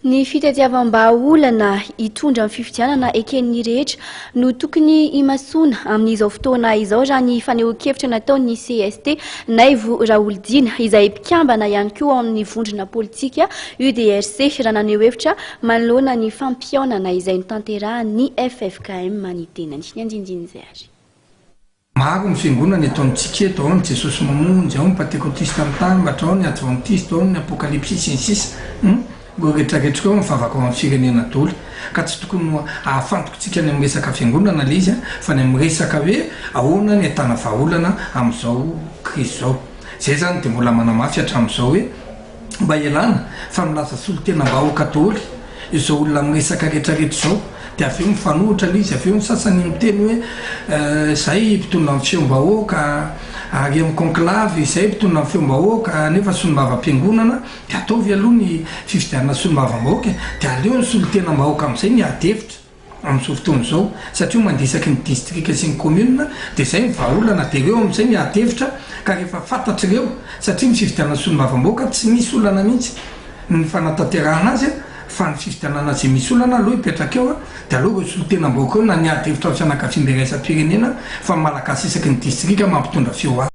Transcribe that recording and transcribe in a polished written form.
Ny fitadiavam-bahaolana hitondra amin'ny fifidianana eken'ny rehetra no tokony himasoana amin'izao fotoana izao raha ny fanehoan-kevitra nataon'ny cst Naivo Raholdina izay mpikambana ihany koa ao amin'ny vondrona politika UDRC raha naneho hevitra manoloana ny fampihaonana izay notanterahan'ny ffkm ny tenany. Ny andinindin'izay ary. Maro ny fiangonana eto amintsika eto, ao ny Jesosy Mamonjy, ao ny Pantekotista Mitambatra, ao ny Advantista, ao ny Apokalypsy, sy ny sisa Hum, ireo rehetrarehetra ireo mivavaka ao amin'ny firenena doly. Ka tsy tokony ho ahafantokintsika any amin'ny resaka fiangonana ilay izy fa ny amin'ny resaka hoe ahoana ny ahitana vahaolana amin'izao krizy izao. Izay izany dia mbola manamafy hatramin'izao hoe mba ialana fa milaza solontenam-bahoaka doly izao olona miresaka retraretra izao dia avy eo mifanohitra ilay izy avy eo ny sasany miteny hoe izay mpitondra ny feom-bahoaka ary amin'ny conclave izay mpitondra ny feom-bahoaka nefa solombavam-piangonana dia ataovy aloha ny fifidianana solombavam-bahoaka e dia aleo ny solontenam-bahoaka amin'izay miady hevitra amin'izao fotoana izao satria io mandeha isaky ny distrika sy ny commune dia izay ny vahaolana dia ireo amin'izay miady hevitra ka rehefa fantatr'ireo satria ny fifidianana solombavambahoaka tsy misy olana mihitsy ny fanatanterahana azy fa ny fifidianana izay misy olana aloha hipetraka eo dia aleo ireo solontenam-bahoaka eo na ny ady hevitra amin'ny fianakaviambe iraisam-pirenena fa ny malagasy isaky ny distrika mampitondra feo azy.